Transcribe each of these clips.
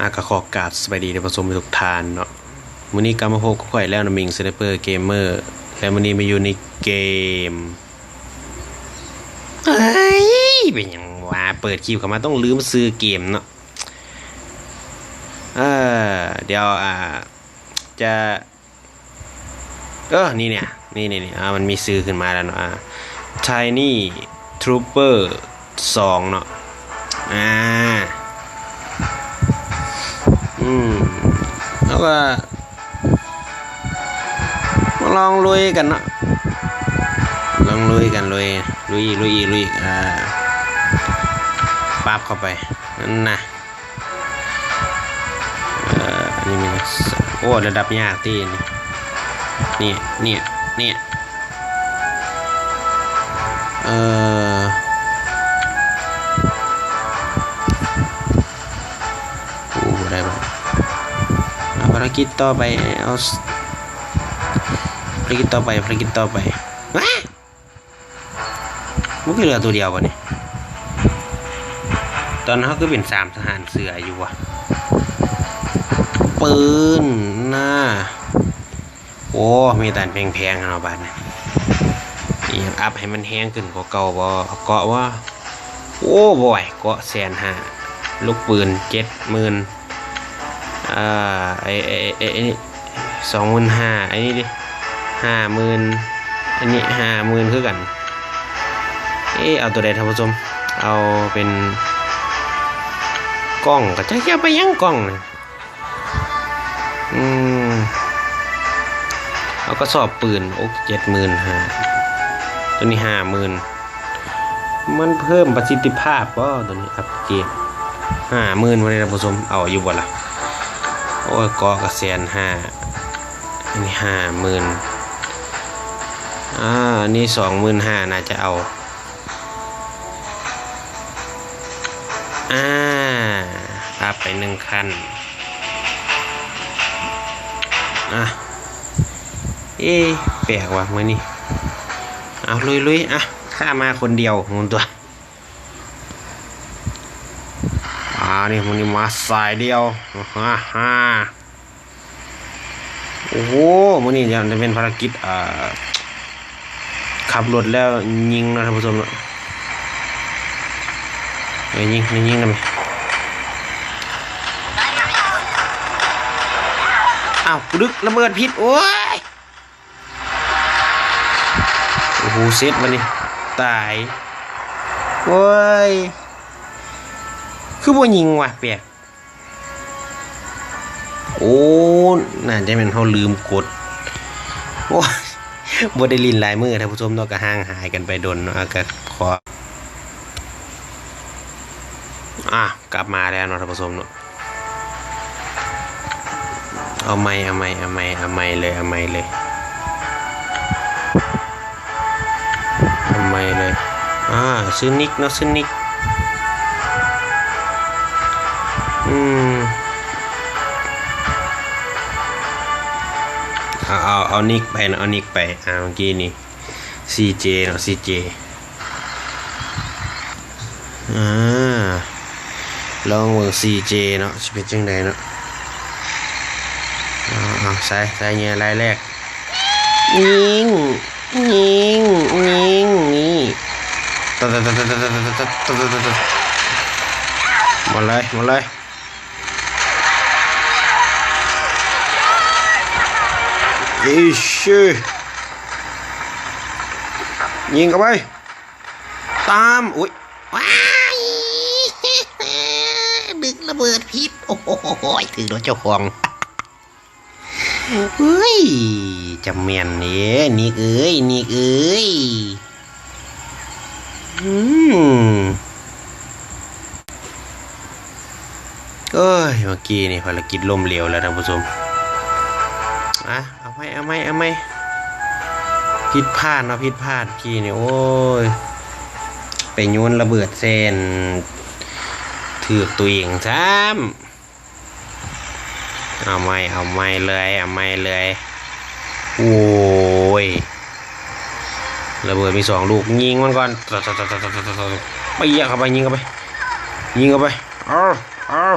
ອາ ກໍຂໍກາບສະບາຍດີທ່ານຜູ້ຊົມທຸກທ່ານເນາະ. ມື້ນີ້ກັບມາພົບກັບຂ້ອຍແລ້ວນະ ມິງສະໄນເປີເກມເມີ ແລະ ມື້ນີ້ມາຢູ່ໃນເກມ ເອີຍ ເປັນຫຍັງວະ ເປີດຄລິບເຂົ້າມາຕ້ອງລືມຊື່ເກມເນາະ. ເອີ ດຽວ ອາ ຈະ ເອີ ນີ້ເນຍ ນີ້ໆໆ ອາ ມັນມີຊື່ຂຶ້ນມາແລ້ວເນາະ ອາ Tiny Trooper ສອງເນາະ ອາ ອືມ ເຮົາກໍມາລອງລຸຍກັນເນາະ ລອງລຸຍກັນ ລຸຍ ລຸຍອີກ ລຸຍອີກ ລຸຍອີກ ອາ ປັບເຂົ້າໄປ ນັ້ນນະ. ເອີ ອັນນີ້ມັນ ໂອ້ ລະດັບຍາກຕິນີ້ ນີ້ ນີ້ ນີ້ ເອີ ໂອ້ ບໍ່ໄດ້ບໍ່ ເອົາພາລະກິດຕໍ່ໄປ ເອົາ ພາລະກິດຕໍ່ໄປ ພາລະກິດຕໍ່ໄປ ວ້າ! ມັນຄືເຫຼືອໂຕດຽວບາດນີ້ ຕອນເຮົາຄືເປັນສາມທະຫານເສືອຢູ່ວະ ປືນນາ ໂອ້ ມີແຕ່ອັນແພງໆ ເນາະບາດນີ້ ອີຫຍັງອັບໃຫ້ມັນແຮງຂຶ້ນກວ່າເກົ່າບໍ່ ເກາະບໍ່ ໂອ້ ບໍ່ໄຫວ ເກາະແສນຫ້າ ລູກປືນເຈັດໝື່ນ ອ່າ ໄອ້ ໄອ້ ໄອ້ ໄອ້ນີ້ ສອງໝື່ນຫ້າ ອັນນີ້ເດ ຫ້າໝື່ນ ອັນນີ້ຫ້າໝື່ນຄືກັນ ເອ ເອົາໂຕໃດທ່ານຜູ້ຊົມ ເອົາເປັນກ້ອງ ກໍຈັກຊິເອົາໄປຫຍັງກ້ອງນີ້ ອືມ ເອົາກະສອບປືນ ໂອ້ ເຈັດໝື່ນຫ້າ ໂຕນີ້ຫ້າໝື່ນ ມັນເພີ່ມປະສິດທິພາບບໍ່ ໂຕນີ້ອັບເກຣດ ຫ້າໝື່ນ ບໍ່ໄດ້ທ່ານຜູ້ຊົມ ເອົາຢູ່ບໍ່ລະ ໂອ້ຍ ເກາະກະແສນຫ້າ ອັນນີ້ຫ້າໝື່ນ ອ່າ ອັນນີ້ສອງໝື່ນຫ້າ ໜ້າຈະເອົາ ອ່າ ອັບໄປໜຶ່ງຂັ້ນ ອ່ະ ເອ ແປກວ່າມື້ນີ້ ເອົາ ລຸຍໆ ອ່ະ ຂ້າມາຄົນດຽວ ງງຕົວ ອ່າ ນີ້ ມື້ນີ້ມາສາຍດຽວ ອາຮາ ໂອ້ໂຫ ມື້ນີ້ຈະ ຈະເປັນພາລະກິດ ເອີ ຂັບລົດແລ້ວຍິງເນາະທ່ານຜູ້ຊົມເນາະ ເອີ ຍິງ ຍິງນຳ ອ້າວ ກູດຶກລະເບີດຜິດ ໂອ້ຍ ໂອ້ໂຫ ເສັດບາດນີ້ ຕາຍ ໂອ້ຍ ຄືບໍ່ຍິງວະ ແປກ ໂອ້ ໜ້າຈະແມ່ນເຮົາລືມກົດ ໂອ້ຍ ບໍ່ໄດ້ຫຼິ້ນຫຼາຍມື້ທ່ານຜູ້ຊົມເນາະ ກໍຫ່າງຫາຍກັນໄປດົນເນາະ ກໍຂໍ ອ່າ ກັບມາແລ້ວເນາະທ່ານຜູ້ຊົມເນາະ ເອົາໃໝ່ ເອົາໃໝ່ ເອົາໃໝ່ ເອົາໃໝ່ເລີຍ ເອົາໃໝ່ເລີຍ ເອົາໃໝ່ເລີຍ ອ່າ ຊື່ນິກເນາະ ຊື່ນິກ ອືມ ເອົາ ເອົາ ເອົານິກໄປເນາະ ເອົານິກໄປ ອ່າ ເມື່ອກີ້ນີ້ ຊີເຈເນາະ ຊີເຈ ອ່າ ລອງເບິ່ງຊີເຈເນາະ ຊິເປັນຈັ່ງໃດເນາະ ເອົາ ເອົາ ໃສ່ ໃສ່ເຫຍື່ອລາຍແລກ ຍິງ ຍິງ ຍິງ ນີ້ ມາເລີຍ ມາເລີຍ ອີຊ ຍິງເຂົ້າໄປ ຕາມ ໂອ້ຍ ວ້າຍ ດຶກລະເບີດຜິດ ໂອ້ໂຫ ຖືກໂດນເຈົ້າຂອງ ເອີຍ ຈະແມ່ນເດ້ ນິກເອີຍ ນິກເອີຍ ອືມ ເອີຍ ເມື່ອກີ້ນີ້ພາລະກິດລົ້ມເຫຼວແລ້ວທ່ານຜູ້ຊົມ ອ່ະ ເອົາໃໝ່ ເອົາໃໝ່ ເອົາໃໝ່ ຜິດພາດເນາະ ຜິດພາດກີ້ນີ້ ໂອ້ຍ ໄປໂຍນລະເບີດໃສ່ ຖືກໂຕເອງຊ້ຳ ເອົາໃໝ່ ເອົາໃໝ່ເລີຍ ເອົາໃໝ່ເລີຍ ໂອ້ຍ ລະເບີດມີສອງລູກ ຍິງມັນກ່ອນ ປະຍະເຂົ້າໄປ ຍິງເຂົ້າໄປ ຍິງເຂົ້າໄປ ເອົາ ເອົາ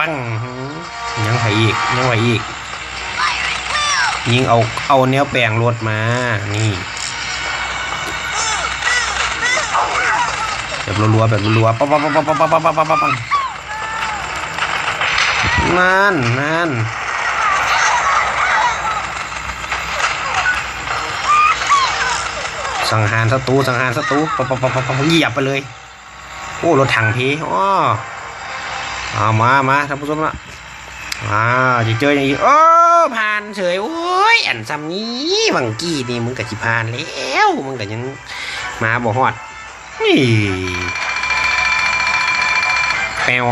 ປັງ ຍັງໃຜອີກ ຍັງໃຜອີກ ຍິງເອົາ ເອົາແນວແປງລົດມາ ນີ້ ແບບລັວໆ ແບບລັວໆ ປັງໆ ນັ້ນ ນັ້ນ ສັງຫານສັດຕູ ສັງຫານສັດຕູ ປະ ປະ ປະ ປະ ປະ ຢຽບໄປເລີຍ. ໂອ້ ລົດຖັງເພ ອໍ ເອົາມາ ມາ ທ່ານຜູ້ຊົມເນາະ ອ່າ ຈະເຈີຫຍັງອີກ ໂອ້ ຜ່ານເສີຍ ໂອ້ຍ ອັນຊ່ຳນີ້ ຫວ່າງກີ້ນີ້ ມຶງກະຊິຜ່ານແລ້ວ ມຶງກະຍັງມາບໍ່ຮອດ ນີ້ ແປວ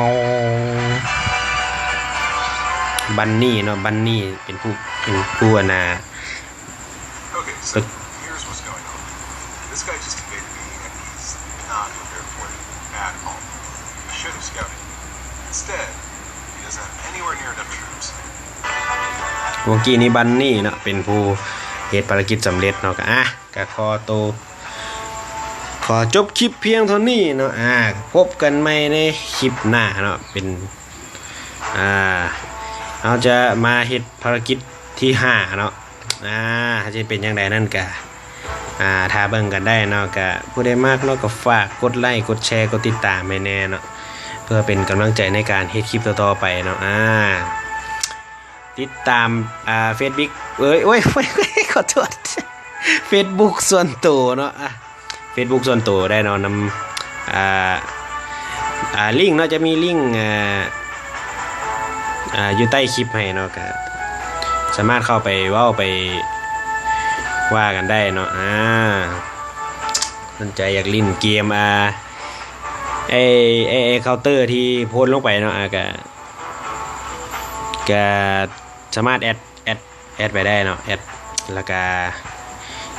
ບັນນີ້ເນາະ ບັນນີ້ເປັນຜູ້ ເປັນຜູ້ ອັນນ່າ Okay, so here's what's going on. This guy just invaded me, and he's not in the airport at all. I should have scouted. Instead, he doesn't have anywhere near enough troops. ເມື່ອກີ້ນີ້ບັນນີ້ເນາະ ເປັນຜູ້ເຮັດພາລະກິດສຳເລັດເນາະ ກະ ອ່ະ ກະຂໍໂຕ ຂໍຈົບຄລິບພຽງເທົ່ານີ້ເນາະ ອ່າ ພົບກັນໃໝ່ໃນຄລິບໜ້າເນາະ ເປັນ ອ່າ ເຮົາຈະມາເຮັດພາລະກິດທີຫ້າເນາະ ອາ ເຮົາຈະເປັນຈັ່ງໃດນັ້ນກະ ອາ ຖ້າເບິ່ງກັນໄດ້ເນາະ. ກະຜູ້ໃດມັກເນາະ ກະຝາກກົດໄລ ກົດແຊ ກົດຕິດຕາມໃຫ້ແນ່ເນາະ ເພື່ອເປັນກຳລັງໃຈໃນການເຮັດຄລິບຕໍ່ໆໄປເນາະ. ອາ ຕິດຕາມ ອາ ເຟສບຸກ ເອີຍ ໂອ້ຍ ຂໍໂທດ ເຟສບຸກສ່ວນໂຕເນາະ ອາ ເຟສບຸກສ່ວນໂຕໄດ້ເນາະ ນຳ ອາ ອາ ລິ້ງເນາະ ຈະມີລິ້ງ ອາ ອາ ຢູ່ໃຕ້ຄລິບໃຫ້ເນາະ ກະສາມາດເຂົ້າໄປເວົ້າໄປວ່າກັນໄດ້ເນາະ. ອາ ສົນໃຈຢາກຫຼິ້ນເກມ ອາ ໄອ້ ໄອ້ ໄອ້ເຄົາເຕີທີ່ໂພສລົງໄປເນາະ ອາ ກະ ກະສາມາດແອັດ ແອັດ ແອັດໄປໄດ້ເນາະ ແອັດ ແລ້ວກະ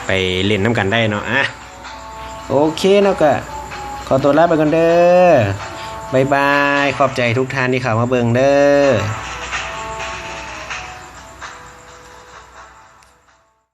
ໄປຫຼິ້ນນຳກັນໄດ້ເນາະ. ອາ ໂອເຄເນາະ ກະຂໍຕົວລາໄປກ່ອນເດີ ບາຍບາຍ ຂອບໃຈທຸກທ່ານທີ່ເຂົ້າມາເບິ່ງເດີ.